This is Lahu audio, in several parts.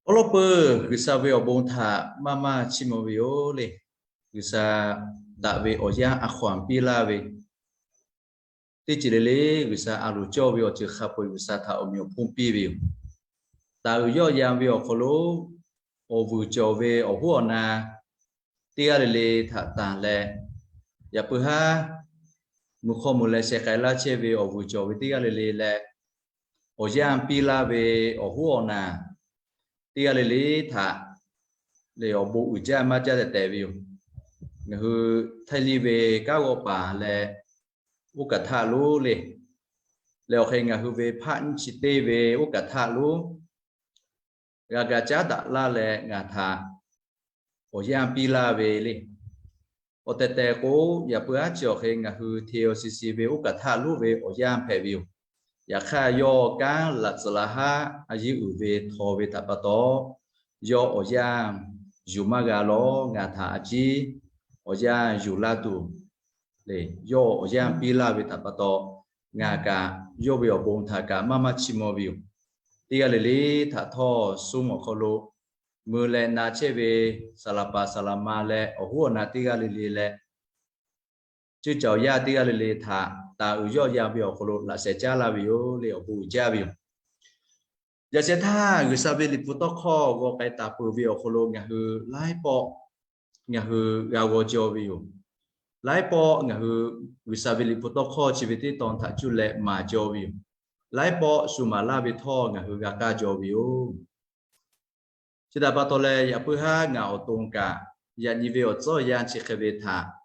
Awˉ lawˉ peuˬ, G'uiˬsha ve awˬ bon htaꞈ maˇ maˇ chiˇ mvuh ve yoˬ le. G'uiˬsha daꞈ ve awˬ yanˇ a hkaw anˬ piˇ laˇ ve, teˇ ceuˬ le le G'uiˬsha a loˍ cawˇ ve awˬ ceuˬ hk'a peu-eˬ G'uiˬsha htaꞈ awˬ meꞈ awˬ hponˇ piˇ ve yoˬ. Taˍ uiˍ yawˆ yan ve awˬ hk'aw lo awˬ vuiˬ cawˬ ve awˬ hoˉ awˬ na teˇ g'aˇ le le htaꞈ tanˬ leh, yaꞈ puiˉ haˉ mvuhˬ hk'aw mvuhˬ leh sheh k'ai laˇ chehˇ ve awˬ vuiˬ cawˬ ve teˇ g'aˇ le le leh, awˬ yanˇ piˇ laˇ ve awˬ hoˉ awˬ na teˇ g'aˇ le le htaꞈ lehˬ awˬ bon uiˍ jaˇ maˇ jaˇ tehꞈ tehꞈ ve yoˬ. Ngaˬ hui Htaiˇ liˇ ve kanˉ g'awˆ paˍ leh oˇ kaˬ htaˆ lonˉ le, lehˬ awˬ hk'e ngaˬ hui ve hpaˆ nyiˇ chi teˇ ve oˇ kaˬ htaˆ lonˉ g'a ga caˉ daꞈ laˇ leh ngaˬ htaꞈ awˬ yanˇ piˇ laˇ ve le. Awˬ tehˬ tehˬ k'o, yaꞈ puiˉ haˉ chi awˬ hk'e ngaˬ hui T O C C ve oˇ kaˬ htaˆ lonˉ ve awˬ yanˇ hpehꞈ ve yoˬ. Yaꞈ hk'aˇ yawˇ kanˉ laꞈ tcuhˍ laˇ haˉ a yeˇ uiˍ ve htaw ve htaꞈ pa taw, yawˇ awˬ yanˇ yuˬ maˇ g'a lawˬ. Ngaˬ htaꞈ a ciˉ awˬ yanˇ yuˬ laˇ tuˬ le, yawˇ awˬ yanˇ piˇ laˇ ve htaꞈ pa taw, ngaˬ kaꞈ yawˇ ve awˬ bon htaꞈ kaꞈ maˇ maˇ chiˇ mvuh ve yoˬ. Teˇ g'aˇ le le htaꞈ htawˇ suh awˬ hk'aw lo mui leh na chehˇ ve saˍ laˍ paˍ saˍ laˍ ma leh awˬ hoˉ awˬ na teˇ g'aˇ le le leh, ceuˇ caˬ awˬ yaˇ teˇ g'aˇ le le htaꞈ taˍ uiˍ yawˆ yan ve awˬ hk'aw lo laꞈ sheh caˉ laˇ ve yoˬ le, awˬ bon uiˍ jaˇ ve yoˬ. Yaꞈ sheh htaˇ G'uiˬsha ve Liꞈ hpu tawˇ hkawˇ g'aw k'ai taˍ peuˬ ve awˬ hk'aw lo ngaˬ hui laiˉ pawˆ ngaˬ hui g'a g'aw jaw ve yoˬ. Laiˉ pawˆ ngaˬ hui G'uiˬsha ve Liꞈ hpu tawˇ hkawˇ chi ve teˇ tawn htaꞈ cuˇ leh maˍ jaw ve yoˬ. Laiˉ pawˆ shu maˍ laˇ ve htawˇ ngaˬ hui g'a kaˇ jaw ve yoˬ. Chi htaꞈ pa taw leh, yaꞈ puiˉ haˉ ngaˬ awˬ to kaꞈ yaꞈ nyi ve awˬ tcuhˉ awˬ yanˇ chi hk'e ve htaꞈ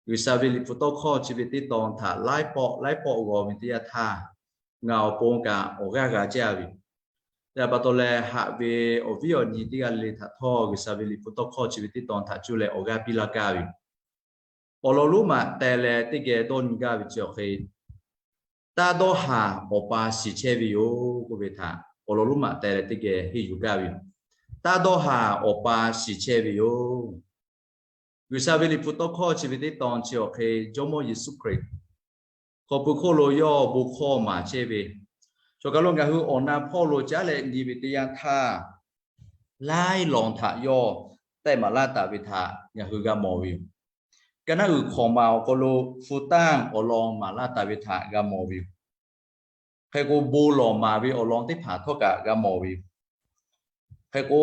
G'uiˬsha ve Liꞈ hpu tawˇ hkawˇ chi ve teˇ tawn htaꞈ laiˉ pawˆ laiˉ pawˆ g'aw ve teˇ yanˇ htaˇ, ngaˬ awˬ pon kaꞈ awˬ g'aˇ g'a jaˇ ve yoˬ. Chi htaꞈ pa taw leh, haꞈ ve awˬ viˉ awˬ nyi teˇ g'aˇ le le htaꞈ htawˇ G'uiˬsha ve Liꞈ hpu tawˇ hkawˇ chi ve teˇ tawn htaꞈ cuˇ leh awˬ g'aˇ piˇ laˇ kaˇ ve yoˬ. Awˬ lawn lonˉ maꞈ teh leh teˇ geh dawˇ nyi gaˇ ve chi awˬ hk'e, taˇ dawˇ haˍ awˬ pa shiˍ chehˇ ve yoˬ k'oˆ ve htaꞈ awˬ lawn lonˉ maꞈ teh leh teˇ geh henˇ yuˬ gaˇ ve yoˬ. Taˇ dawˇ haˍ awˬ pa shiˍ chehˇ ve yoˬ. G'uiˬsha ve Liꞈ hpu tawˇ hkawˇ chi ve teˇ tawn chi awˬ hk'e, Jawˇmawˇ Yeˍsuˆ Hkriꞈ hk'aw pui hk'oˆ lo yawˇ bon hkawˇ maˍ chehˇ ve, chaw kaˬ lo ngaˬ hui awˬ na hpawˇ lo caˉ leh nyi ve teˇ yanˇ htaˇ, laiˉ lawn htaꞈ yawˇ tehˆ maˍ laˇ taˍ ve htaꞈ ngaˬ hui g'a mawˬ ve yoˬ. Ka naˉ uiˍ hkawꞈ maˍ awˬ hk'aw lo hpu tanˇ awˬ lawn maˍ laˇ taˍ ve htaꞈ g'a mawˬ ve yoˬ. Hk'e k'o, bon lawˬ maˍ ve awˬ lawn teˇ hpaˍ htawˇ kaꞈ g'a mawˬ ve yoˬ. Hk'e k'o,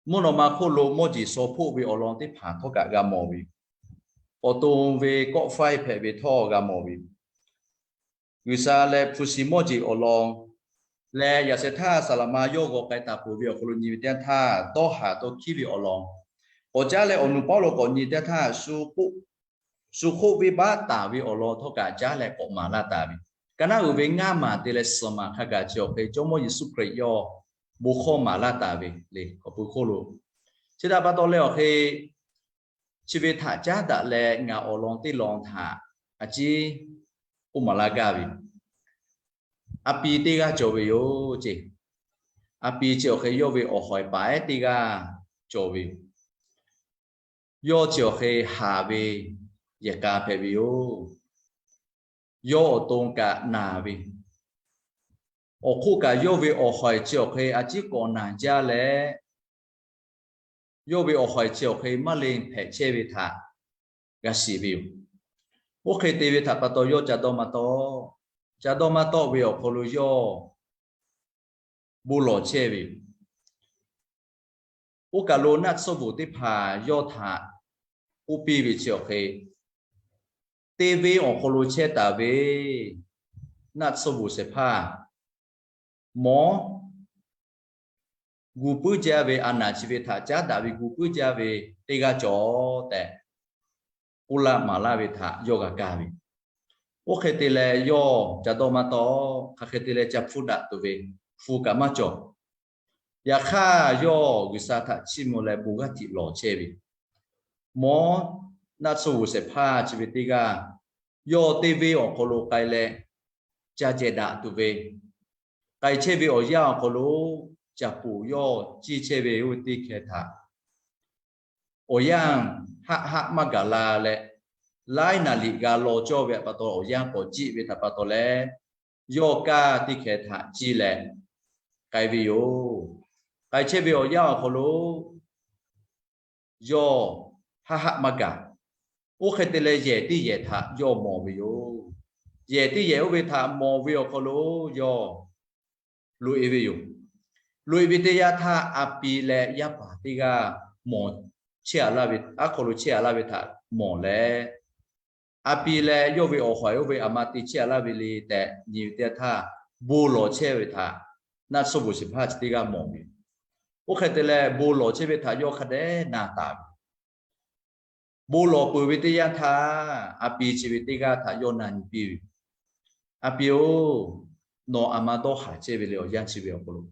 mvuhˇ naw ma hk'oˆ lo mawˇ jeˬ shaw hpoˆ ve awˬ lawn teˇ hpaˍ htawˇ kaꞈ g'a mawˬ ve yoˬ. Awˬ to ve kawˆ faiˇ hpehꞈ ve htawˇ g'a mawˬ ve yoˬ. G'uiˬsha leh hpu shi mawˇ jeˬ awˬ lawn leh, yaꞈ sheh htaˇ saˍ laˍ ma yawˇ g'aw k'ai taˍ peuˬ ve awˬ hk'aw lo nyi ve teˇ yanˇ htaˇ, dawˇ haˍ dawˇ hkiˉ ve awˬ lawn k'awꞈ caˉ leh, awˬ nu paˉ lo k'awꞈ nyi teˇ yanˇ htaˇ, shu hk'oˆ venˇ baˆ taˍ ve awˬ lawn htawˇ kaꞈ caˉ leh k'awꞈ maˍ laˇ taˍ ve, ka naˉ uiˍ ve ngaˇ maˬ te leh suhˍ maˬ hk'a gaˬ chi awˬ hk'e Jawˇmawˇ Yeˍsuˆ Hkriꞈ yawˇ bon hkawˇ maˍ laˇ taˍ ve le, hk'aw pui hk'oˆ lo. Chi htaꞈ pa taw leh awˬ hk'e, chi ve htaꞈ caˉ daꞈ leh ngaˬ awˬ lawn teˇ lawn htaꞈ a ciˉ k'oˆ maˍ laˇ gaˇ ve, a pi teˇ g'aˇ cawˬ ve yoˬ ceˇ. A pi chi awˬ hk'e yawˇ ve awˬ hawˍ paˍ ehˉ teˇ g'aˇ cawˬ ve yoˬ. Yawˇ chi awˬ hk'e haˍ ve yehˬ k'a hpehꞈ ve yoˬ. Yawˇ awˬ to kaꞈ naˬ ve, awˬ hk'oˆ kaꞈ yawˇ ve awˬ hawˍ chi awˬ hk'e a ciˉ k'awꞈ naˬ jaˇ leh, yawˇ ve awˬ hawˍ chi awˬ hk'e maˇ le hpehꞈ chehˇ ve htaꞈ g'a shiˍ ve yoˬ. Oˇ hk'e te ve htaꞈ pa taw yawˇ ca dawˇ maˇ tawˆ. Ca dawˇ maˇ tawˆ ve awˬ hk'aw lo yawˇ bon lawˬ chehˇ ve yoˬ. Oˇ kaˬ lo naˆ tsuhˇ vuˬ teˇ hpaˍ yawˇ htaꞈ k'oˆ piˇ ve chi awˬ hk'e, teˇ venˇ awˬ hk'aw lo chehˇ taˍ ve naˆ tsuhˇ vuˬ shehˍ hpaˇ mawˬ gu puiˉ jaˇ ve, a naˍ chi ve htaꞈ caˉ daꞈ ve gu puiˉ jaˇ ve teˇ g'aˇ cawˬ tehꞈ k'oˆ laˇ maˍ laˇ ve htaꞈ yawˇ g'a kaˇ ve. Oˇ hk'e te leh yawˇ ca dawˇ maˇ tawˆ. Hk'aˬ hk'e te leh ca hpfuhˇ daꞈ tuˬ ve, hpu kaꞈ maˇ cawˬ. Yaꞈ hk'aˇ yawˇ G'uiˬsha htaꞈ chiˇ mvuh leh bon g'aˇ tiꞈ lawˬ chehˇ ve, mawˬ naˆ tsuhˇ vuˬ shehˍ hpaˇ chi ve teˇ g'aˇ yawˇ teˇ venˇ awˬ hk'aw lo k'ai leh ca cehˬ daꞈ tuˬ ve, k'ai chehˇ ve awˬ yanˇ awˬ hk'aw lo caꞈ poˍ yawˇ ciˇ chehˇ ve oˇ ve teˇ hkeh htaꞈ awˬ yanˇ haˆ haˆ maˇ gaˬ la leh, laiˉ naˍ liꞈ g'a law cawˇ ve htaꞈ pa taw awˬ yanˇ k'awꞈ ciˆ ve htaꞈ pa taw leh, yawˇ kaˇ teˇ hkeh htaꞈ ciˇ leh, k'ai ve yoˬ. K'ai chehˇ ve awˬ yanˇ awˬ hk'aw lo yawˇ haˆ haˆ maˇ gaˬ. Oˇ hk'e te leh yehˬ teˇ yehˬ htaꞈ yawˇ mawˬ ve yoˬ. Yehˬ teˇ yehˬ oˇ ve htaꞈ mawˬ ve awˬ hk'aw lo yawˇ loꞈ-e ve yoˬ. Loꞈ-e ve teˇ yanˇ htaˇ, a pi leh yaˇ paˍ teˇ g'aˇ mawˬ chehˇ a laˇ ve, aˉ hk'aw lo chehˇ a laˇ ve htaꞈ mawˬ leh, a pi leh yawˇ ve awˬ hawˍ-e oˇ ve aˬ ma te chehˇ a laˇ ve le tehꞈ nyi ve teˇ yanˇ htaˇ, bon lawˬ chehˇ ve htaꞈ naˆ tsuhˇ bvuhˬ shehˍ hpaˇ chi teˇ g'aˇ mawˬ ve. Oˇ hk'e te leh bon lawˬ chehˇ ve htaꞈ yawˇ hk'a dehꞈ na taˍ ve. Bon lawˬ peuˬ ve teˇ yanˇ htaˇ, a pi chi ve teˇ g'aˇ htaꞈ yawˇ na nyi piˇ ve, A pi-oˬ, nawˬ aˬ ma dawˇ haˍ chehˇ ve le, awˬ yanˇ chi ve awˬ hk'aw lo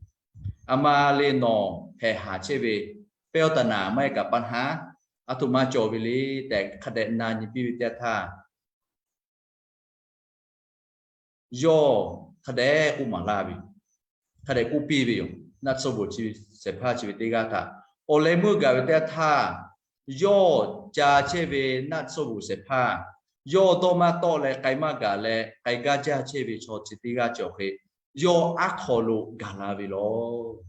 aˬ ma le nawˬ hpehꞈ haˍ chehˇ ve, pehˇ awˇ taˍ naˍ maˇ heˆ kaꞈ pa haˉ, aˬ htoꞈ ma cawˬ ve le tehꞈ hk'a dehꞈ na nyi piˇ ve teˇ yanˇ htaˇ, yawˇ hk'a dehꞈ k'oˆ maˍ laˇ ve, hk'a dehꞈ k'oˆ piˇ ve yoˬ. Naˆ tsuhˇ bvuhˬ shehˍ hpaˇ chi ve teˇ g'aˇ htaꞈ awˬ leh meuˇ gaˬ ve teˇ yanˇ htaˇ, yawˇ ca chehˇ ve naˆ tsuhˇ bvuhˬ shehˍ hpaˇ, yawˇ dawˇ maˇ tawˆ leh k'ai maˇ gaˬ leh k'ai gaˇ jaˇ chehˇ ve chaw chi teˇ g'aˇ cawˬ hk'e, yawˇ aˉ hk'aw lo gaˬ la ve lawˬ.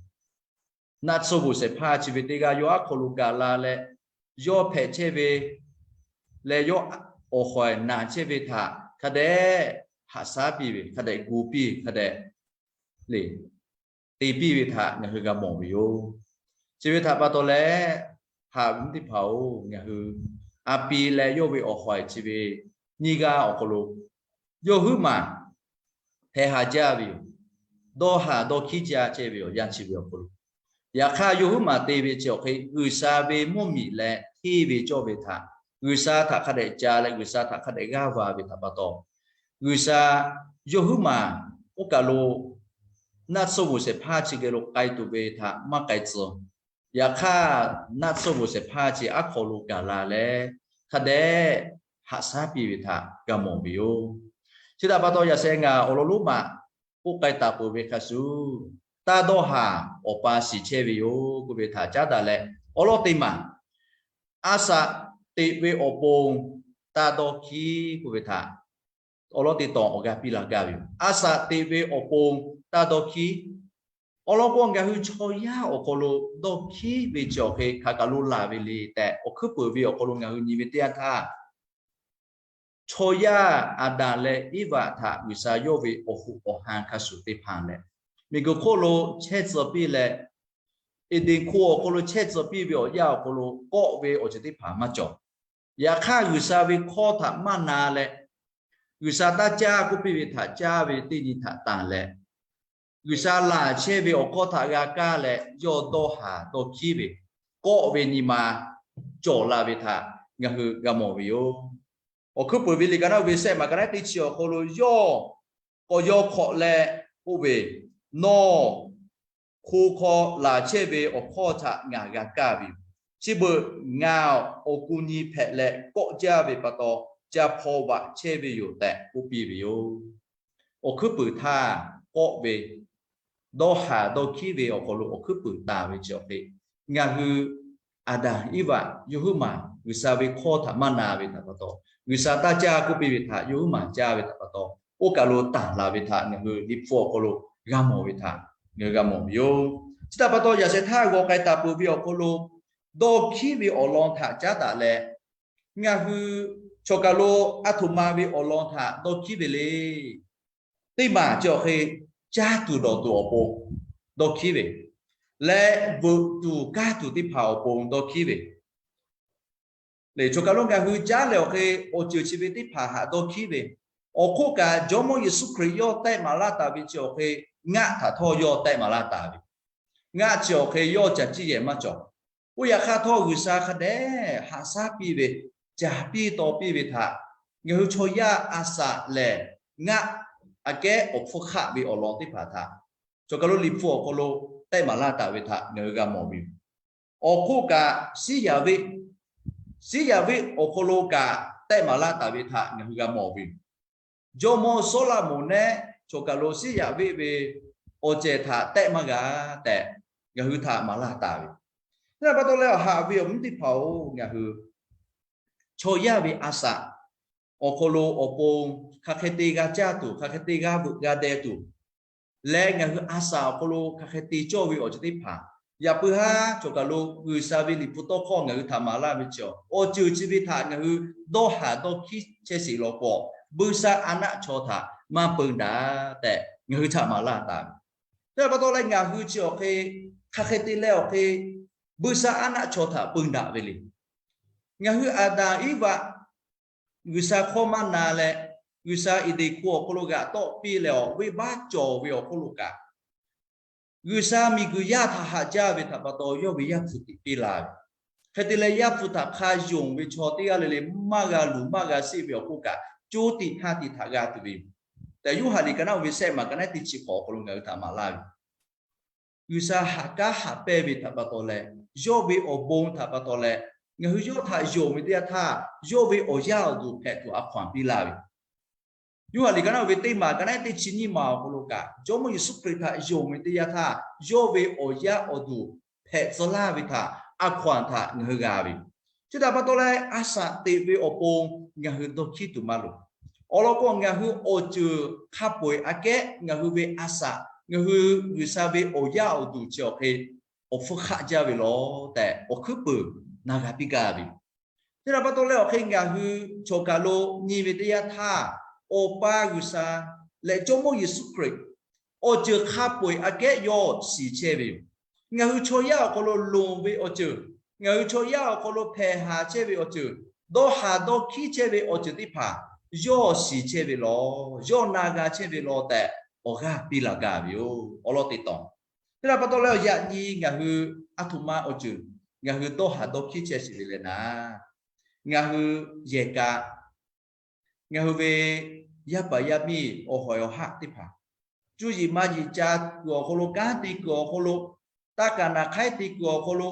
Naˆ tsuhˇ bvuhˬ shehˍ hpaˇ chi ve teˇ g'aˇ yawˇ aˉ hk'aw lo gaˬ la leh, yawˇ hpehꞈ chehˇ ve leh yawˇ awˬ hawˍ-e naˍ chehˇ ve htaꞈ hk'a dehꞈ haꞈ shaˉ piˇ ve, hk'a dehꞈ gu piˇ, hk'a dehꞈ le te piˇ ve htaꞈ ngaˬ hui g'a mawˬ ve yoˬ. Chi ve htaꞈ pa taw leh, haꞈ ve mvuhˇ teˇ hpaˍ-oˬ, ngaˬ hui a pi leh yawˇ ve awˬ hawˍ-e chi ve nyiˇ g'aˇ awˬ hk'aw lo yawˇ huiˉ maˬ hpehꞈ haˍ jaˇ ve yoˬ. Dawˇ haˍ dawˇ hkiˉ jaˇ chehˇ ve awˬ yanˇ chi ve awˬ hk'aw lo, yaꞈ hk'aˇ yawˇ huiˉ maˬ te ve chi awˬ hk'e G'uiˬsha ve mvuhˇ miˬ leh hteˇ ve cawˇ ve htaꞈ, G'uiˬsha htaꞈ hk'a dehꞈ ca leh G'uiˬsha htaꞈ hk'a dehꞈ g'aˇ va ve htaꞈ pa taw, G'uiˬsha yawˇ huiˉ maˬ oˇ kaˬ lo naˆ tsuhˇ bvuhˬ shehˍ hpaˇ chi geh lo k'ai tuˬ ve htaꞈ maˇ k'ai tcuh. Yaꞈ hk'aˇ, naˆ tsuhˇ bvuhˬ shehˍ hpaˇ chi aˉ hk'aw lo gaˬ la leh, hk'a dehꞈ haꞈ shaˉ piˇ ve htaꞈ g'a mawˬ ve yoˬ. Chi htaꞈ pa taw, yaꞈ sheh ngaˬ awˬ lawn lonˉ maˬ k'oˆ k'ai taˍ peuˬ ve hk'a shuˍ, taˇ dawˇ haˍ awˬ pa shiˍ chehˇ ve yoˬ k'oˆ ve htaꞈ caˉ daꞈ leh, awˬ lawn teˇ maˬ a shaꞈ teꞈ ve awˬ pon taˇ dawˇ hkiˉ k'oˆ ve htaꞈ awˬ lawn teˇ tawn awˬ g'aˇ piˇ la gaˇ ve yoˬ. A shaꞈ teꞈ ve awˬ pon taˇ dawˇ hkiˉ. Awˬ lawn k'o, ngaˬ hui chaw yaˇ awˬ hk'aw lo dawˇ hkiˉ ve chi awˬ hk'e hk'aˬ kaˬ lo laˬ ve le tehꞈ, awˬ hkuiˉ peuˬ ve awˬ hk'aw lo ngaˬ hui nyi ve teˇ yanˇ htaˇ, chaw yaˇ Aˍdanˍ leh Eˇvaꞈ htaꞈ G'uiˬsha yawˇ ve awˬ hoꞈ awˬ han hk'a shuˍ teˇ hpaˍ leh, miˬguiˬ hk'oˆ lo chehˇ tcuh piˇ leh, Eˍdenˍ hk'oˆ awˬ hk'aw lo chehˇ tcuh piˇ ve awˬ yanˇ awˬ hk'aw lo kawˆ ve awˬ ceuˬ teˇ hpaˍ maˇ cawˬ. Yaꞈ hk'aˇ, G'uiˬsha ve hkawˇ htaꞈ maˇ na leh, G'uiˬsha taˇ caˇ k'oˆ piˇ ve htaꞈ caˇ ve teˇ nyi htaꞈ tanˬ leh, G'uiˬsha laˬ chehˇ ve awˬ hkawˇ htaꞈ g'a kaˇ leh, yawˇ dawˇ haˍ dawˇ hkiˉ ve, kawˆ ve nyi ma cawˬ la ve htaꞈ ngaˬ hui g'a mawˬ ve yoˬ. Awˬ hkuiˉ peuˬ ve liꞈ ka naˉ ve sehˆ maˬ ka naˉ teˇ chi awˬ hk'aw lo yawˇ k'awꞈ yaw hk'awꞈ leh k'oˆ ve, Nawˬ hko hk'aw laˬ chehˇ ve awˬ hkawˇ htaꞈ ngaˬ g'a kaˇ ve yoˬ. Chi beuꞈ ngaˬ awˬ ku nyi hpehꞈ leh kawˆ jaˇ ve pa taw, ca hpaw vaꞈ chehˇ ve yoˬ tehꞈ k'oˆ piˇ ve yoˬ. Awˬ hkuiˉ peuˬ htaˇ kawˆ ve, dawˇ haˍ dawˇ hkiˉ ve awˬ hk'aw lo awˬ hkuiˉ peuˬ taˍ ve chi awˬ hk'e, ngaˬ hui Aˍdanˍ Eˇvaꞈ yawˇ huiˉ maˬ G'uiˬsha ve hkawˇ htaꞈ maˇ na ve htaꞈ pa taw, G'uiˬsha taˇ caˇ k'oˆ piˇ ve htaꞈ yawˇ huiˉ maˬ caˇ ve htaꞈ pa taw, oˇ kaˬ lo tanˬ laˬ ve htaꞈ ngaˬ hui Liꞈ hpu awˬ hk'aw lo g'a mawˬ ve htaꞈ ngaˬ hui g'a mawˬ ve yoˬ. Chi htaꞈ pa taw, yaꞈ sheh htaˇ g'aw k'ai taˍ peuˬ ve awˬ hk'aw lo, dawˇ hkiˉ ve awˬ lawn htaꞈ caˉ daꞈ leh, ngaˬ hui chaw kaˬ lo aˬ htoꞈ ma ve awˬ lawn htaꞈ dawˇ hkiˉ ve le. Teˇ maˬ chi awˬ hk'e caˇ tuˬ dawˬ tuˬ awˬ pon dawˇ hkiˉ ve leh, veuꞈ tuˬ kaˇ tuˬ teˇ hpaˍ awˬ pon dawˇ hkiˉ ve le. Chaw kaˬ lo ngaˬ hui caˉ leh awˬ hk'e awˬ ceuˬ chi ve teˇ hpaˍ htaꞈ dawˇ hkiˉ ve, awˬ hk'oˆ kaꞈ Jawˇmawˇ Yeˍsuˆ Hkriꞈ yawˇ tehˆ maˍ laˇ taˍ ve chi awˬ hk'e, ngaˆ htaꞈ htawˇ yawˇ tehˆ maˍ laˇ taˍ ve, ngaˆ chi awˬ hk'e yawˇ caˬ ciˇ yehˬ maˇ cawˬ. Oˇ yaꞈ hk'aˇ htawˇ, G'uiˬsha hk'a dehꞈ haꞈ shaˉ piˇ ve, caˍ piˇ taw piˇ ve htaꞈ ngaˬ hui chaw yaˇ a shaꞈ lehˬ, ngaˆ aꞈ kehˉ awˬ hpfuhˇ hk'aˆ ve awˬ lawn teˇ hpaˍ htaꞈ chaw kaˬ lo Liꞈ hpu awˬ hk'aw lo tehˆ maˍ laˇ taˍ ve htaꞈ ngaˬ hui g'a mawˬ ve yoˬ. Awˬ hk'oˆ kaꞈ siˉ yaˍ veˆ, siˉ yaˍ veˆ awˬ hk'aw lo kaꞈ tehˆ maˍ laˇ taˍ ve htaꞈ ngaˬ hui g'a mawˬ ve yoˬ. Jawˇmawˇ Sawˉlaꞈmonˍ nehˉ chaw kaˬ lo siˉ yaˍ veˆ ve awˬ cehˬ htaꞈ tehˆ maˇ g'a tehꞈ ngaˬ hui htaꞈ maˍ laˇ taˍ ve. Chi htaꞈ pa taw leh, awˬ haꞈ ve awˬ mvuhˇ teˇ hpaˍ-oˬ, ngaˬ hui chaw yaˇ ve a shaꞈ awˬ hk'aw lo awˬ pon hk'aˬ hk'e te g'a caˇ tuˬ, hk'aˬ hk'e te g'a veuꞈ g'a deh tuˬ, leh ngaˬ hui a saˍ awˬ hk'aw lo hk'aˬ hk'e te cawˇ ve awˬ ceuˬ teˇ hpaˍ, yaꞈ puiˉ haˉ cawˬ kaˬ lo G'uiˬsha ve Liꞈ hpu tawˇ hkawˇ ngaˬ hui htaꞈ maˍ laˇ ve chi, awˬ ceuˬ chi ve htaꞈ ngaˬ hui dawˇ haˍ dawˇ hkiˉ chehˇ sheˍ law k'o, buiˇshaˆaˉnaˆ chaw htaꞈ maˇ peun daꞈ tehꞈ ngaˬ hui htaꞈ maˍ laˇ taˍ ve. Chi htaꞈ pa taw leh ngaˬ hui chi awˬ hk'e, hk'aˬ hk'e te leh awˬ hk'e buiˇshaˆaˉnaˆ chaw htaꞈ peun daꞈ ve le. Ngaˬ hui Aˍdanˍ Eˇvaꞈ G'uiˬsha hkawˇ maˇ na leh, G'uiˬsha Eˍdenˍ hko awˬ hk'aw lo g'aꞈ tawˆ piˇ leh awˬ venˇbaˆ cawˬ ve awˬ hk'oˆ lo kaꞈ, G'uiˬsha miˬguiˬ yaˇ htaꞈ haꞈ jaˇ ve htaꞈ pa taw yawˇ ve Yaˇ hpu tiꞈ piˇ la ve. Hk'e te leh Yaˇ hpu htaꞈ hk'a yonˍ ve chaw teˇ g'aˇ le le maˇ g'a luˬ maˇ g'a sheˆ ve awˬ hk'oˆ kaꞈ, co tiꞈ ha tiꞈ htaꞈ g'a tuˬ ve yoˬ tehꞈ, Yoˇhanˬ liꞈ ka naˆ uiˍ ve shehˆ maˬ ka naˆ teˇ chi hk'awꞈ awˬ hk'aw lo ngaˬ hui htaꞈ maˍ laˇ ve. G'uiˬsha haꞈ kaˉ haꞈ pehnˇ ve htaꞈ pa taw leh, yawˇ ve awˬ bon htaꞈ pa taw leh, ngaˬ hui yawˇ htaꞈ yonˍ ve teˇ yanˇ htaˇ, yawˇ ve awˬ yaˇ awˬ duˬ hpehꞈ tuˬ a hkaw anˬ piˇ laˇ ve. Yoˇhanˬ liꞈ ka naˆ uiˍ ve teˇ maˬ ka naˆ teˇ chi nyiˇ maˬ awˬ hk'aw lo kaꞈ, Jawˇmawˇ Yeˍsuˆ Hkriꞈ htaꞈ yonˍ ve teˇ yanˇ htaˇ, yawˇ ve awˬ yaˇ awˬ duˬ hpehꞈ tcuh laˇ ve htaꞈ a hkaw anˬ htaꞈ ngaˬ hui g'a ve. Chi htaꞈ pa taw leh, a shaꞈ teꞈ ve awˬ pon ngaˬ hui dawˇ hkiˉ tuˬ maˇ loˍ. Awˬ lawn k'o, ngaˬ hui awˬ ceuˬ hk'a peu-eˬ aꞈ kehˉ ngaˬ hui ve a shaꞈ, ngaˬ hui G'uiˬsha ve awˬ yaˇ awˬ duˬ chi awˬ hk'e awˬ hpfuhˇ hk'aˆ jaˇ ve lawˬ tehꞈ, awˬ hkuiˉ peuˬ na g'a piˇ gaˇ ve. Chi htaꞈ pa taw leh awˬ hk'e ngaˬ hui cawˬ kaˬ lo nyi ve teˇ yanˇ htaˇ, Awˬ pa G'uiˬsha leh Jawˇmawˇ Yeˍsuˆ Hkriꞈ awˬ ceuˬ hk'a peu-eˬ aꞈ kehˉ yawˇ shiˍ chehˇ ve yoˬ. Ngaˬ hui chaw yaˇ awˬ hk'aw lo loˍ ve awˬ ceuˬ, ngaˬ hui chaw yaˇ awˬ hk'aw lo hpehꞈ haˍ chehˇ ve awˬ ceuˬ, dawˇ haˍ dawˇ hkiˉ chehˇ ve awˬ ceuˬ teˇ hpaˍ yawˇ shiˍ chehˇ ve lawˬ, yawˇ na g'a chehˇ ve lawˬ tehꞈ awˬ g'aˇ piˇ laˬ gaˇ ve yoˬ. Awˬ lawn teꞈ taw, chi htaꞈ pa taw leh awˬ yaꞈ nyi ngaˬ hui a htoꞈ ma awˬ ceuˬ ngaˬ hui dawˇ haˍ dawˇ hkiˉ chehˇ sheˍ ve leh naˍ, ngaˬ hui yehˬ kaꞈ, ngaˬ hui ve yaˇ paˍ yaˇ miˇ awˬ hawehˬ awˬ haˆ teˇ hpaˍ, cuˇ yiˍ maˇ yiˍ ca kuiˬ awˬ hk'aw lo, kanˉ te kuiˬ awˬ hk'aw lo, taˇ kaˍ naˍ hk'aiˉ te kuiˬ awˬ hk'aw lo,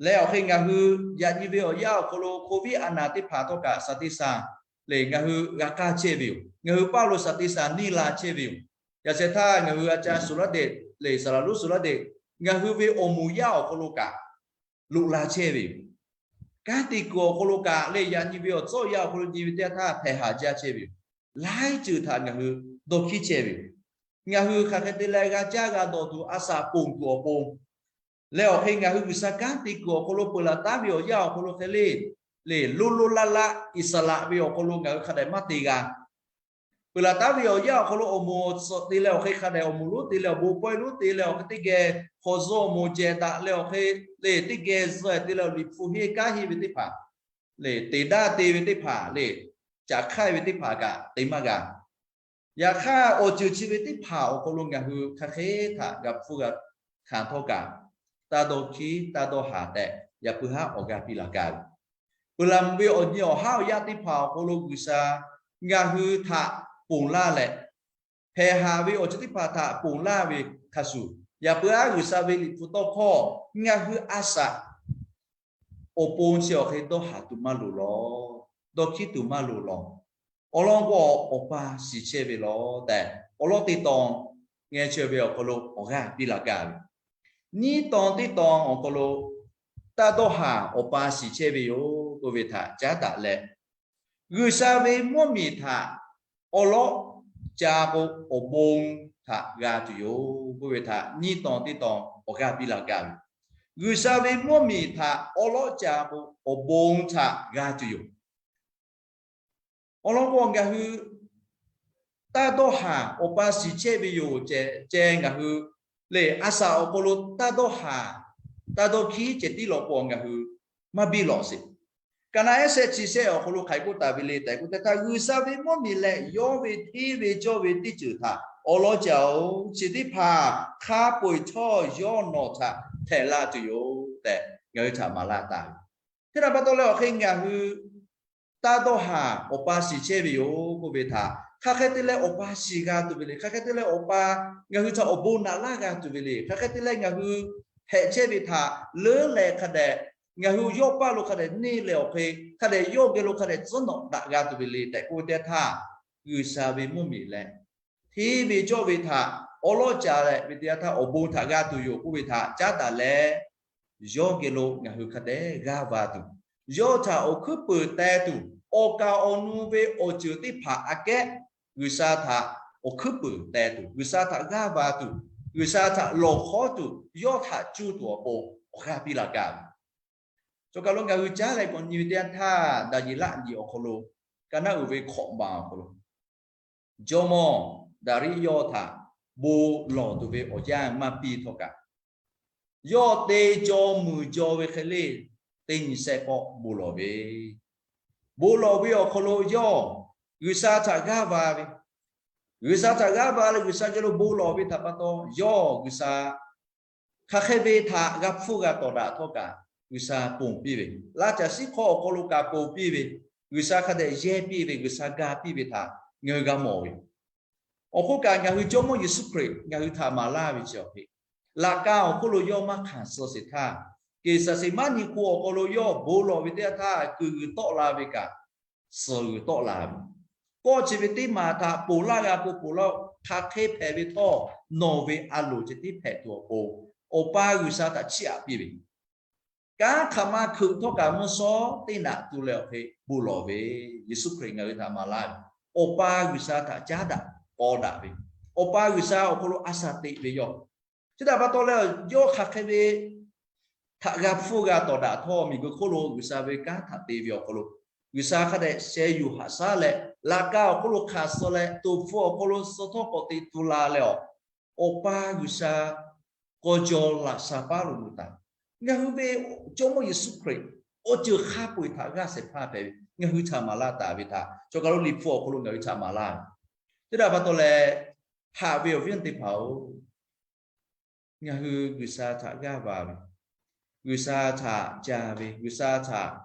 leh awˬ hk'e ngaˬ hui yaꞈ nyi ve awˬ yanˇ awˬ hk'aw lo Covid a naˍ teˇ hpaˍ htawˇ kaꞈ saˍ teˇ saˍ lehˬ ngaˬ hui g'a k'aˇ chehˇ ve yoˬ. Ngaˬ hui paˇ lo saˍ teˇ saˍ neˇ la chehˇ ve yoˬ. Yaꞈ shehˍ htaˇ ngaˬ hui a ca suˍ laˇ deꞈ lehˬ saˍ laˍ lonˉ suˍ laˇ deꞈ, ngaˬ hui ve awˬ moˍ yaˇ awˬ hk'aw lo kaꞈ loꞈ la chehˇ ve yoˬ. Kanˉ te kuiˬ awˬ hk'aw lo kaꞈ lehˬ yaꞈ nyi ve awˬ tcuhˉ awˬ yanˇ awˬ hk'aw lo nyi ve teˇ yanˇ htaˇ hpehꞈ haˍ jaˇ chehˇ ve yoˬ. Laiˉ ceuˬ htaꞈ ngaˬ hui dawˇ hkiˉ chehˇ ve yoˬ. Ngaˬ hui hk'aˬ hk'e te leh g'a caˇ g'a dawˬ tuˬ a shaꞈ ponˬ tuˬ awˬ pon leh awˬ hk'e ngaˬ hui G'uiˬsha kanˉ te kuiˬ awˬ hk'aw lo peuˬ laˬ taˉ ve awˬ yanˇ awˬ hk'aw lo hk'e le, lehˬ loˇ loˇ laˇ laˇ Iˉsaˍreˍlaˆ ve awˬ hk'aw lo ngaˬ hui hk'a dehꞈ maˇ te g'a. Peuˬ laˬ taˉ ve awˬ yanˇ awˬ hk'aw lo awˬ moˍ awˬ tsuhꞈ te leh awˬ hk'e hk'a dehꞈ awˬ moˍ lonˉ te leh awˬ bon pawehˇ lonˉ te leh awˬ hk'e teˇ geh hk'aw zuhˆ awˬ moˍ jehˬ daꞈ leh awˬ hk'e lehˬ teˇ geh zuhˆ te leh awˬ liꞈ hpu henˇ kanˉ henˇ ve teˇ hpaˍ lehˬ, teˍ daˇ te ve teˇ hpaˍ lehˬ, caꞈ hk'aiˇ ve teˇ hpaˍ kaꞈ te maˇ g'a. Yaꞈ hk'aˇ awˬ ceuˬ chi ve teˇ hpaˍ awˬ hk'aw lo ngaˬ hui hk'aˬ hk'e htaꞈ g'a hpfuhˇ g'a hkanˍ htawˇ kaꞈ, taˇ dawˇ hkiˉ taˇ dawˇ haˍ tehꞈ yaꞈ puiˉ haˉ awˬ g'aˇ piˇ laˬ gaˇ ve. Peuˬ laˬ mvuh ve awˬ nyi awˬ haˉ awˬ yanˇ teˇ hpaˍ awˬ hk'aw lo G'uiˬsha ngaˬ hui htaꞈ ponˬ laˇ leh, hpehꞈ haˍ ve awˬ ceuˬ teˇ hpaˍ htaꞈ ponˬ laˇ ve hk'a shuˍ, yaꞈ puiˉ haˉ G'uiˬsha ve Liꞈ hpu tawˇ hkawˇ ngaˬ hui a shaꞈ awˬ pon chi awˬ hk'e dawˇ haˍ tuˬ maˇ loˍ lawˬ, dawˇ hkiˉ tuˬ maˇ loˍ lawˬ. Awˬ lawn k'o, Awˬ pa shiˍ chehˇ ve lawˬ tehꞈ awˬ lawn teˇ taw ngeh chaweh ve awˬ hk'aw lo awˬ g'aˇ piˇ laˬ gaˇ ve. Nyiˇ tawn teˇ tawn awˬ hk'aw lo taˇ dawˇ haˍ Awˬ pa shiˍ chehˇ ve yoˬ k'oˆ ve htaꞈ caˉ daꞈ leh, G'uiˬsha ve mvuhˇmiˬ htaꞈ awˉ lawˉ ca k'o, awˬ bon htaꞈ g'a tuˬ yoˬ k'oˆ ve htaꞈ nyiˇ tawn teˇ tawn awˬ g'aˇ piˇ laˬ gaˇ ve. G'uiˬsha ve mvuhˇmiˬ htaꞈ awˉ lawˉ ca k'o, awˬ bon htaꞈ g'a tuˬ yoˬ. Awˬ lawn k'o, ngaˬ hui taˇ dawˇ haˍ Awˬ pa shiˍ chehˇ ve yoˬ ceh ceh ngaˬ hui lehˬ, a shaꞈ awˬ hk'aw lo taˇ dawˇ haˍ, taˇ dawˇ hkiˉ ceh tiˉ lawˬ k'o, ngaˬ hui maˇ biˇ lawꞈ sheˍ. Ka naˆ ehˉ shehˆ chi shehˆ awˬ hk'aw lo hk'aˬ hk'e k'oˆ taˍ ve le tehꞈ k'oˆ teˇ htaˇ, G'uiˬsha ve mvuhˇmiˬ leh yawˇ ve hteˇ ve cawˇ ve teˇ ceuˬ htaꞈ awˉ lawˉ ca-oˬ. Chi teˇ hpaˍ hk'a peu-eˬ htawˇ yawˇ nawˬ htaꞈ hpehꞈ la tuˬ yoˬ tehꞈ ngaˬ hui htaꞈ maˍ laˇ taˍ ve. Chi htaꞈ pa taw leh awˬ hk'e ngaˬ hui taˇ dawˇ haˍ Awˬ pa shiˍ chehˇ ve yoˬ k'oˆ ve htaꞈ hk'aˬ hk'e te leh Awˬ pa shiˍ g'a tuˬ ve le, hk'aˬ hk'e te leh Awˬ pa ngaˬ hui htaꞈ awˬ bon naꞈ laˇ g'a tuˬ ve le, hk'aˬ hk'e te leh ngaˬ hui hpehꞈ chehˇ ve htaꞈ leuˉ leh hk'a dehꞈ ngaˬ hui yawˇ paˇ lo hk'a dehꞈ neˇ leh awˬ hk'e hk'a dehꞈ yawˇ geh lo hk'a dehꞈ tcuhˉ nawꞈ daꞈ g'a tuˬ ve le tehꞈ k'oˆ ve teˇ htaˇ, G'uiˬsha ve mvuhˇmiˬ leh hteˇ ve cawˇ ve htaꞈ awˉ lawˉ ca leh ve teˇ yanˇ htaˇ awˬ bon htaꞈ g'a tuˬ yoˬ k'oˆ ve htaꞈ caˉ taˍ leh, yawˇ geh lo ngaˬ hui hk'a dehꞈ g'aˇ va tuˬ, yawˇ htaꞈ awˬ hkuiˉ peuˬ teh tuˬ, awˬ kaˍ awˬ nu ve awˬ ceuˬ teˇ hpaˍ aꞈ kehˉ G'uiˬsha htaꞈ awˬ hkuiˉ puiˍ teh tuˬ, G'uiˬsha htaꞈ g'aˇ va tuˬ, G'uiˬsha htaꞈ lawˬ hkawˉ tuˬ, yawˇ htaꞈ cuˇ tuˬ awˬ pon awˬ g'aˇ piˇ la gaˇ ve. Chaw kaˬ lo ngaˬ hui caˉ leh k'awꞈ nyi ve teˇ yanˇ htaˇ, Daˍyeˍlaˆ liꞈ awˬ hk'aw lo, ka naˆ uiˍ ve hkawꞈ baˬ awˬ hk'aw lo, jawˇmawˇ Daˍriˆ yawˇ htaꞈ bon lawˬ tuˬ ve awˬ yanˇ maˇ piˇ htawˇ kaꞈ, yawˇ te jaw muiˬ jaw ve hk'e le, teˇ nyi shehˆ k'awˆ bon lawˬ ve, bon lawˬ ve awˬ hk'aw lo yawˇ G'uiˬsha htaꞈ g'aˇ va ve, G'uiˬsha htaꞈ g'aˇ va leh G'uiˬsha geh lo bon lawˬ ve htaꞈ pa taw, yawˇ G'uiˬsha hk'aˬ hk'e ve htaꞈ g'a hpfuhˇ g'a tawˍ daꞈ htawˇ kaꞈ, G'uiˬsha ponˬ piˇ ve, laˇ caˬ shiˉ hk'awˇ awˬ hk'aw lo kaꞈ ponˬ piˇ ve, G'uiˬsha hk'a dehꞈ yehˇ piˇ ve, G'uiˬsha ga piˇ ve htaꞈ ngaˬ hui g'a mawˬ ve. Awˬ hk'oˆ kaꞈ, ngaˬ hui Jawˇmawˇ Yeˍsuˆ Hkriꞈ ngaˬ hui htaꞈ maˍ laˇ ve chi awˬ hk'e, laꞈ ka awˬ hk'oˆ lo yawˇ maˇ hkanˍ suh sheˍ htaˇ, Keˍsaˍseˍmaˉniˆ hk'oˆ awˬ hk'aw lo yawˇ bon lawˬ ve teˇ yanˇ htaˇ, kuiˬ g'uiˬ tawˆ la ve kaꞈ, suhˍ g'uiˬ tawˆ la ve, kawˆ chi ve teˇ maˬ htaꞈ ponˬ laˇ g'a k'o ponˬ laˇ-oˆ, hk'aˬ hk'e hpehꞈ ve htawˇ, nawˬ ve a loˍ ceh tiˉ hpehꞈ tuˬ awˬ pon, Awˬ pa G'uiˬsha htaꞈ chiˇ aꞈ piˇ ve, kanˉ hk'aˬ ma hkeuꞈ htawˇ kaꞈ mvuhˇ shawˉ teˇ naꞈ tu leh awˬ hk'e bon lawˬ ve, Yeˍsuˆ Hkriꞈ ngaˬ hui htaꞈ maˍ laˇ ve, Awˬ pa G'uiˬsha htaꞈ caˉ daꞈ k'aw daꞈ ve, Awˬ pa G'uiˬsha awˬ hk'aw lo a shaˍ teꞈ ve yawˇ. Chi htaꞈ pa taw leh, yawˇ hk'aˬ hk'e ve htaꞈ g'a hpfuhˇ g'a tawˍ daꞈ htawˇ, miˬguiˬ hk'oˆ lo G'uiˬsha ve kanˉ htaꞈ te ve awˬ hk'aw lo, G'uiˬsha hk'a dehꞈ sheh yuˬ haꞈ shaˉ leh, laꞈ ka awˬ hk'oˆ lo hkanˍ suh leh, toˍ hpfuh awˬ hk'aw lo suh htawˇ k'awꞈ teꞈ tu la leh awˬ, Awˬ pa G'uiˬsha k'aw jaw laꞈ sha paˉ lo mui taˍ. Ngaˬ hui ve Jawˇmawˇ Yeˍsuˆ Hkriꞈ awˬ ceuˬ hk'a peu-eˬ htaꞈ g'aˇ shehˍ hpaˇ hpehꞈ ve ngaˬ hui htaꞈ maˍ laˇ taˍ ve htaꞈ, chaw kaˬ lo Liꞈ hpu awˬ hk'aw lo ngaˬ hui htaꞈ maˍ laˇ ve. Chi htaꞈ pa taw leh, haꞈ ve awˬ viˉ awˬ nyi teˇ hpaˍ-oˬ, ngaˬ hui G'uiˬsha htaꞈ g'aˇ va ve, G'uiˬsha htaꞈ ca ve, G'uiˬsha htaꞈ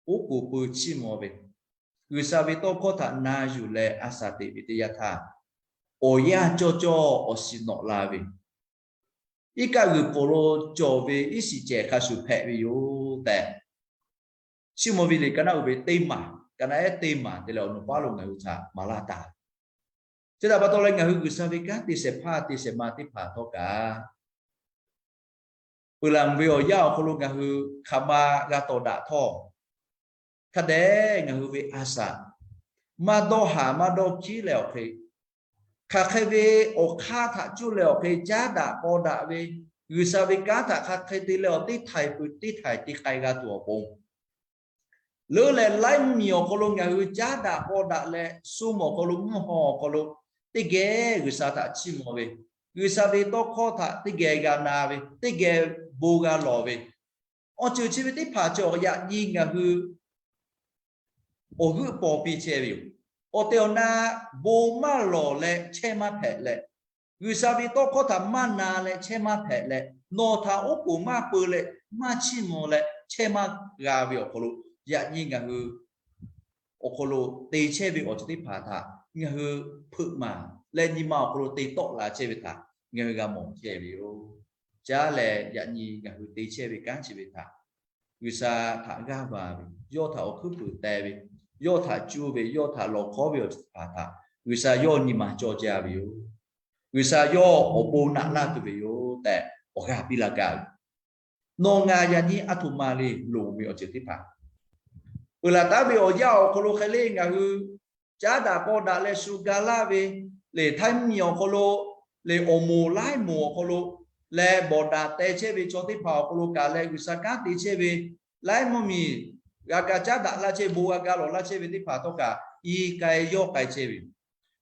oˉ k'oˍ pui chiˇ mvuh ve, G'uiˬsha ve tawˇ hkawˇ htaꞈ na yuˬ leh a shaˍ teꞈ ve teˇ yanˇ htaˇ, awˬ yanˇ cawˇ cawˇ awˬ shiˍ nawꞈ la ve, iˉ kaˆ g'uiˬ pfuhˍ lo cawˬ ve iˉ shiˍ cehˬ hk'a shuˍ hpehꞈ ve yoˬ tehꞈ, Chiˇ mvuh ve liꞈ ka naˆ uiˍ ve teˇ maˬ, ka naˆ ehˉ teˇ maˬ te leh awˬ nawˬ paˉ lo ngaˬ hui htaꞈ maˍ laˇ taˍ. Chi htaꞈ pa taw leh, ngaˬ hui G'uiˬsha ve kanˉ te shehˍ hpaˇ te shehˍ ma teˇ hpaˍ htawˇ kaꞈ, peuˬ laˬ ve awˬ yanˇ awˬ hk'aw lo ngaˬ hui hk'aˬ ma g'a tawˍ daꞈ htawˇ, hk'a dehꞈ ngaˬ hui ve a shaꞈ maˇ dawˇ haˍ maˇ dawˇ hkiˉ leh awˬ hk'e, hk'aˬ hk'e ve awˬ hk'aˇ htaꞈ cuˇ leh awˬ hk'e caˉ daꞈ k'aw daꞈ ve, G'uiˬsha ve kanˉ htaꞈ hk'aˬ hk'e te leh awˬ teˇ htaiˍ peuˬ teˇ htaiˍ te k'ai g'a tuˬ awˬ pon, leuˉ leh laiˉ mvuhˇmiˬ awˬ hk'aw lo ngaˬ hui caˉ daꞈ k'aw daꞈ leh, shu mawˬ awˬ hk'aw lo mvuhˇ haw awˬ hk'aw lo teˇ geh G'uiˬsha htaꞈ chiˇ mvuh ve, G'uiˬsha ve tawˇ hkawˇ htaꞈ teˇ geh g'a na ve, teˇ geh bon g'a lawˬ ve, awˬ ceuˬ chi ve teˇ hpaˍ cawˬ yaꞈ nyi ngaˬ hui awˬ g'euˆ paw piˇ chehˇ ve yoˬ. Awˬ tehˬ awˬ na bon maˇ lawˬ leh chehˇ maˇ hpehꞈ leh, G'uiˬsha ve tawˇ hkawˇ htaꞈ maˇ na leh chehˇ maˇ hpehꞈ leh, nawˬ htaꞈ oˉ k'oˍ maˇ peu leh maˇ chiˇ mvuh leh chehˇ maˇ g'a ve awˬ hk'aw lo, yaꞈ nyi ngaˬ hui awˬ hk'aw lo te chehˇ ve awˬ ceuˬ teˇ hpaˍ htaꞈ ngaˬ hui hpeuꞈ maˍ leh, nyi ma awˬ hk'aw lo te tawˆ la chehˇ ve htaꞈ ngaˬ hui g'a mawˬ chehˇ ve yoˬ. Caˉ leh yaꞈ nyi ngaˬ hui te chehˇ ve kanˉ chi ve htaꞈ G'uiˬsha htaꞈ g'aˇ va ve, yawˇ htaꞈ awˬ hkuiˉ puiˍ teh ve, yawˇ htaꞈ cuˇ ve, yawˇ htaꞈ lawˬ hkawˉ ve awˬ ceuˬ teˇ hpaˍ htaꞈ G'uiˬsha yawˇ nyi ma cawˇ jaˇ ve yoˬ. G'uiˬsha yawˇ awˬ bon naꞈ laˇ tuˬ ve yoˬ tehꞈ awˬ g'aˇ piˇ laˇ gaˇ ve. Nawˬ ngaˬ yaꞈ nyi a htoꞈ ma le loˍ ve awˬ ceuˬ teˇ hpaˍ peuˬ laˬ taˉ ve awˬ yanˇ awˬ hk'aw lo hk'e le ngaˬ hui caˉ daꞈ k'aw daꞈ leh shu ga laˇ ve, lehˬ htaiˇ miˬ awˬ hk'aw lo, lehˬ awˬ moˍ laiˉ moˍ awˬ hk'aw lo, leh bawˬ daꞈ teh chehˇ ve chaw teˇ hpaˍ awˬ hk'aw lo kaꞈ leh G'uiˬsha kanˉ te chehˇ ve, laiˉ mvuhˇmiˬ g'a ga caˉ daꞈ laˇ chehˇ, bon g'a ga lawˬ laˇ chehˇ ve teˇ hpaˍ htawˇ kaꞈ, i k'ai yawˇ k'ai chehˇ ve,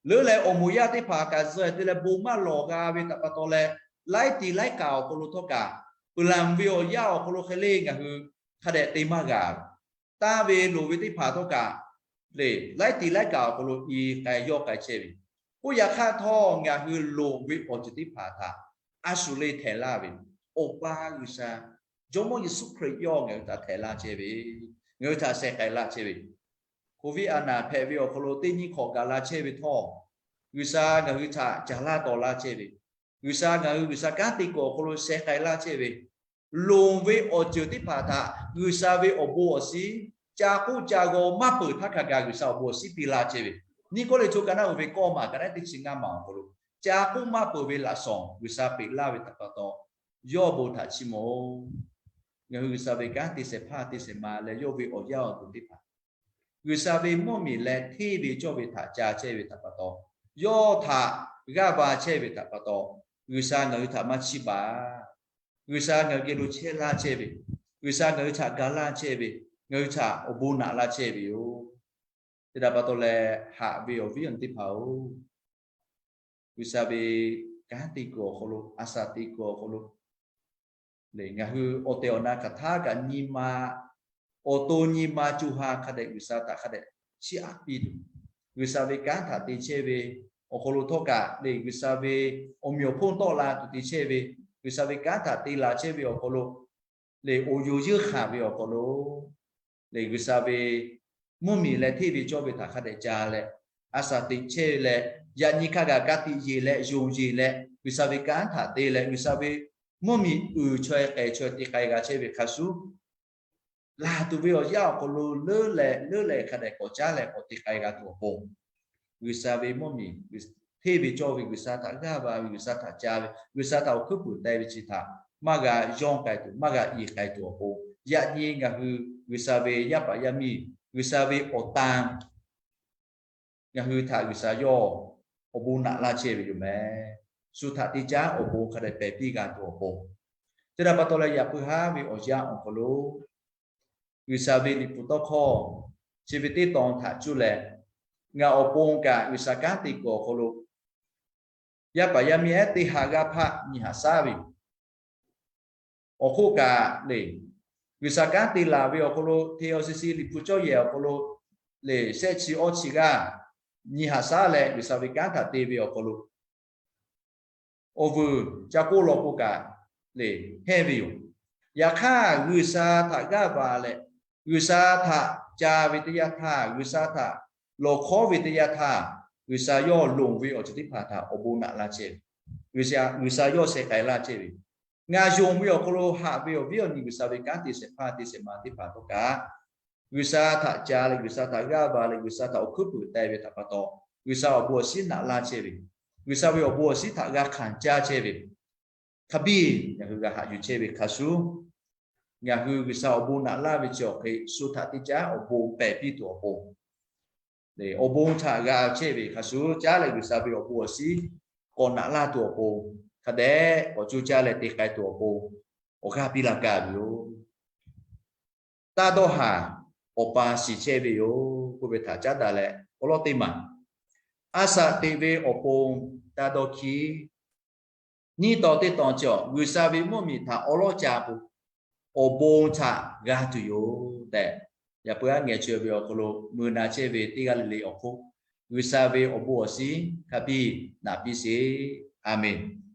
leuˉ leh awˬ moˍ yaˇ teˇ hpaˍ kaꞈ zuhꞈ te leh bon maˇ lawˬ g'a ve htaꞈ pa taw leh, laiˉ tiˍ laiˉ kaꞈ awˬ hk'aw lo htawˇ kaꞈ, peuˬ laˬ ve awˬ yanˇ awˬ hk'aw lo hk'e le ngaˬ hui hk'a dehꞈ te maˇ g'a. Tanˇ ve loˍ ve teˇ hpaˍ htawˇ kaꞈ, lehˬ laiˉ tiˍ laiˉ kaꞈ awˬ hk'aw lo i k'ai yawˇ k'ai chehˇ ve, oˇ yaꞈ hk'aˇ htawˇ ngaˬ hui loˍ ve awˬ ceuˬ teˇ hpaˍ htaꞈ a shu le htehꞈ laˇ ve, Awˬ pa G'uiˬsha, Jawˇmawˇ Yeˍsuˆ Hkriꞈ yawˇ ngaˬ hui htaꞈ htehꞈ laˇ chehˇ ve, ngaˬ hui htaꞈ sheh k'ai laˇ chehˇ ve, Covid a naˍ hpehꞈ ve awˬ hk'aw lo teˇ nyiˇ hk'awꞈ gaˬ la chehˇ ve htawˇ, G'uiˬsha ngaˬ hui htaꞈ caˍ laˇ tawˍ laˇ chehˇ ve, G'uiˬsha ngaˬ hui G'uiˬsha kanˉ te kuiˬ awˬ hk'aw lo sheh k'ai laˇ chehˇ ve, loˍ ve awˬ ceuˬ teˇ hpaˍ htaꞈ G'uiˬsha ve awˬ bon awˬ shiˍ ca k'oˆ ca g'aw maˇ peuˬ htaˇ hk'a gaˬ G'uiˬsha awˬ bon awˬ shiˍ piˇ laˇ chehˇ ve, Niˆkawˇrenˍhtuˆ ka naˆ uiˍ ve kawˇ maˬ ka naˆ ehˉ teˇ chi ngaˇ maˬ awˬ hk'aw lo, ca k'oˆ maˇ peuˬ ve laꞈ shawnˍ G'uiˬsha peꞈ laˇ ve htaꞈ pa taw, yawˇ bon htaꞈ chiˇ mvuh-oˬ. Ngaˬ hui G'uiˬsha ve kanˉ te shehˍ hpaˇ te shehˍ ma leh yawˇ ve awˬ yaˇ awˬ duˬ teˇ hpaˍ, G'uiˬsha ve mvuhˇmiˬ leh hteˇ ve cawˇ ve htaꞈ ca chehˇ ve htaꞈ pa taw, yawˇ htaꞈ g'aˇ va chehˇ ve htaꞈ pa taw, G'uiˬsha ngaˬ hui htaꞈ maˇ chiˇ baˬ. G'uiˬsha ngaˬ hui geh lo chehˇ laˇ chehˇ ve, G'uiˬsha ngaˬ hui htaꞈ ga laˇ chehˇ ve, ngaˬ hui htaꞈ awˬ bon naꞈ laˇ chehˇ ve yoˬ. Te htaꞈ pa taw leh, haꞈ ve awˬ viˉ awˬ nyi teˇ hpaˍ-oˬ, G'uiˬsha ve kanˉ te kuiˬ awˬ hk'aw lo, a shaꞈ te kuiˬ awˬ hk'aw lo, lehˬ ngaˬ hui awˬ tehˬ awˬ na hk'aˬ htaˇ kaꞈ nyi ma, awˬ to nyi ma co ha hk'a dehꞈ G'uiˬsha htaꞈ hk'a dehꞈ chiˇ aꞈ piˇ tuˬ, G'uiˬsha ve kanˉ htaꞈ te chehˇ ve awˬ hk'aw lo htawˇ kaꞈ, lehˬ G'uiˬsha ve awˬ meꞈ awˬ hponˇ tawˆ la tuˬ te chehˇ ve, G'uiˬsha ve kanˉ htaꞈ te laˬ chehˇ ve awˬ hk'aw lo, lehˬ awˬ yoˬ yeunˇ hkanˍ ve awˬ hk'aw lo, lehˬ G'uiˬsha ve mvuhˇmiˬ leh hteˇ ve cawˇ ve htaꞈ hk'a dehꞈ ca leh, a shaꞈ teꞈ chehˇ ve leh, yaꞈ nyi hk'a gaˬ ka tiꞈ yeˬ leh yonˍ yeˬ leh G'uiˬsha ve kanˉ htaꞈ te leh G'uiˬsha ve mvuhˇmiˬ uiˍ chaweh k'ehˬ chaweh te k'ai g'a chehˇ ve hk'a shuˍ, laˬ tuˬ ve awˬ yanˇ awˬ hk'aw lo leuˉ leh leuˉ leh hk'a dehꞈ k'awꞈ caˉ leh k'awꞈ te k'ai g'a tuˬ awˬ pon, G'uiˬsha ve mvuhˇmiˬ hteˇ ve cawˇ ve, G'uiˬsha htaꞈ g'aˇ va ve, G'uiˬsha htaꞈ ca ve, G'uiˬsha htaꞈ awˬ hkuiˉ puiˍ teh ve chi htaꞈ maˇ g'a yawˇ k'ai tuˬ, maˇ g'a iˍ k'ai tuˬ awˬ pon, yaꞈ nyi ngaˬ hui G'uiˬsha ve yaˇ paˍ yaˇ miˇ, G'uiˬsha ve awˬ tan ngaˬ hui htaꞈ G'uiˬsha yawˇ awˬ bon naꞈ laˇ chehˇ ve yoˬ meh. Shu htaꞈ te caˉ awˬ bon hk'a dehꞈ pehˬ piˇ g'a tuˬ awˬ pon, te htaꞈ pa taw leh yaꞈ puiˉ haˉ ve awˬ yanˇ awˬ hk'aw lo, G'uiˬsha ve Liꞈ hpu tawˇ hkawˇ chi ve teˇ tawn htaꞈ cuˇ leh, ngaˬ awˬ pon kaꞈ G'uiˬsha kanˉ te kuiˬ awˬ hk'aw lo yaˇ paˍ yaˇ miˇ ehˉ teˇ ha g'aˇ hpaˆ nyi haꞈ shaˉ ve yoˬ. Awˬ hk'oˆ kaꞈ lehˬ, G'uiˬsha kanˉ te laˬ ve awˬ hk'aw lo theosisi Liꞈ hpu cawˇ yehˬ awˬ hk'aw lo lehˬ shehˆ chi awˇ chi g'aˇ nyi haꞈ shaˉ leh G'uiˬsha ve kanˉ htaꞈ te ve awˬ hk'aw lo awˬ vuiˬ ca k'oˆ law k'o kaꞈ lehˬ hehnˇ ve yoˬ. Yaꞈ hk'aˇ G'uiˬsha htaꞈ g'aˇ va leh, G'uiˬsha htaꞈ ca ve teˇ yanˇ htaˇ, G'uiˬsha htaꞈ lawˬ hkawˉ ve teˇ yanˇ htaˇ, G'uiˬsha yawˇ loˍ ve awˬ ceuˬ teˇ hpaˍ htaꞈ awˬ bon naꞈ laˇ chehˇ ve, G'uiˬsha yawˇ sheh k'ai laˇ chehˇ ve, ngaˬ yonˍ ve awˬ hk'aw lo haꞈ ve awˬ viˉ awˬ nyi G'uiˬsha ve kanˉ te shehˍ hpaˇ te shehˍ ma teˇ hpaˍ htawˇ kaꞈ, G'uiˬsha htaꞈ ca leh G'uiˬsha htaꞈ g'aˇ va leh G'uiˬsha htaꞈ awˬ hkuiˉ puiˍ teh ve htaꞈ pa taw, G'uiˬsha awˬ bon awˬ shinˉ naꞈ laˇ chehˇ ve, G'uiˬsha ve awˬ bon awˬ shinˉ htaꞈ g'a hkanˍ caˇ chehˇ ve, hk'a biˇ ngaˬ hui g'a haꞈ yuˬ chehˇ ve hk'a shuˍ, ngaˬ hui G'uiˬsha awˬ bon naꞈ laˇ ve chi awˬ hk'e shu htaꞈ teˇ caˉ awˬ bon pehˬ piˇ tuˬ awˬ pon, awˬ bon htaꞈ g'a chehˇ ve hk'a shuˍ caˉ leh G'uiˬsha ve awˬ bon awˬ shinˉ k'awꞈ naꞈ laˇ tuˬ awˬ pon, hk'a dehꞈ k'awꞈ co caˇ leh te k'ai tuˬ awˬ pon, awˬ g'aˇ piˇ la gaˇ ve yoˬ. Taˇ dawˇ haˍ awˬ pa shiˍ chehˇ ve yoˬ k'oˆ ve htaꞈ caˉ daꞈ leh awˬ lawˉ teˇ maˬ, a shaꞈ teꞈ ve awˬ pon taˇ dawˇ hkiˉ. Nyiˇ tawn teˇ tawn cawˬ G'uiˬsha ve mvuhˇmiˬ htaꞈ awˉ lawˉ ca k'o, awˬ bon htaꞈ g'a tuˬ yoˬ tehꞈ, yaꞈ puiˉ aˉ ngeh chaweh ve awˬ hk'aw lo mui na chehˇ ve teˇ g'aˇ le le awˬ hk'oˆ, G'uiˬsha ve awˬ bon awˬ shinˉ hk'a biˇ naꞈ piˇ sheˍ. A menˬ.